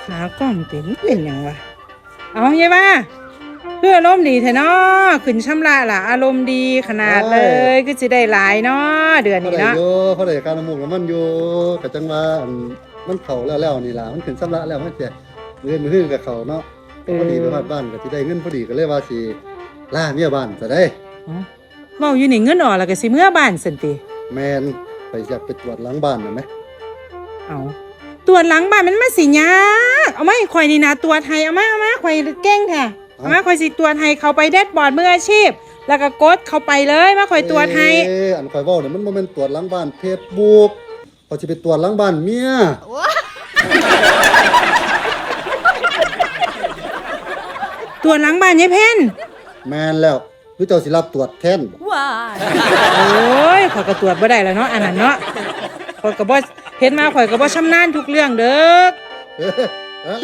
ຂາກ້ອງເປັນ ເປັນຫຍັງວະ? ເອົາ ຍາຍວ່າ ຄືອາລົມດີແທ້ເນາະ ຂຶ້ນຊຳລະລະ ອາລົມດີຂະໜາດເລີຍ ໂອ້ຍ ຄືຊິໄດ້ຫຼາຍເນາະ ເດືອນນີ້ເນາະ ພໍໄດ້ຢູ່ ພໍໄດ້ຄ່ານ້ຳມັນຢູ່ ກະຈັ່ງວ່າ ອັນ ມັນເຂົ້າແລ້ວໆນີ້ລະ ມັນຂຶ້ນຊຳລະແລ້ວ ມັນຈະ ມື້ອື່ນມື້ຮືກະເຂົ້າເນາະ ເອີ ພໍດີໄປຮອດບ້ານກະຊິໄດ້ເງິນພໍດີ ກະເລີຍວ່າຊິລາເມຍບ້ານຊະເດ້. ເວົ້າຢູ່ນີ້ເງິນອອກແລ້ວກະຊິເມືອບ້ານຊັ້ນຕິ? ແມ່ນ ຂ້ອຍຢາກໄປກວດຫຼັງບ້ານນັ້ນແໝ. ເອົາ ກວດຫຼັງບ້ານມັນມາຊິຍາກ ເອົາມາໃຫ້ຂ້ອຍນີ້ນະ ກວດໃຫ້ ເອົາມາ ເອົາມາ ຂ້ອຍເກັ່ງແທ້ ເອົາມາ ຂ້ອຍຊິກວດໃຫ້ ເຂົ້າໄປແດັດບອດມືອາຊີບ ແລ້ວກະກົດເຂົ້າໄປເລີຍ ມາ ຂ້ອຍກວດໃຫ້. ເອີ ອັນຂ້ອຍເວົ້ານີ້ມັນບໍ່ແມ່ນກວດຫຼັງບ້ານເຟສບຸກ ຂ້ອຍຊິໄປກວດຫຼັງບ້ານເມຍ. ກວດຫຼັງບ້ານຍາຍເພັນ? ແມ່ນແລ້ວ ຫຼືເຈົ້າຊິຮັບກວດແທນບໍ? ໂອ້ຍ ຂ້ອຍກະກວດບໍ່ໄດ້ລະເນາະ ອັນນັ້ນເນາະ ຂ້ອຍກະບໍ່ ເຮັດມາຂ້ອຍກະບໍ່ຊຳນານທຸກເລື່ອງເດີ. ເອີ ເອີ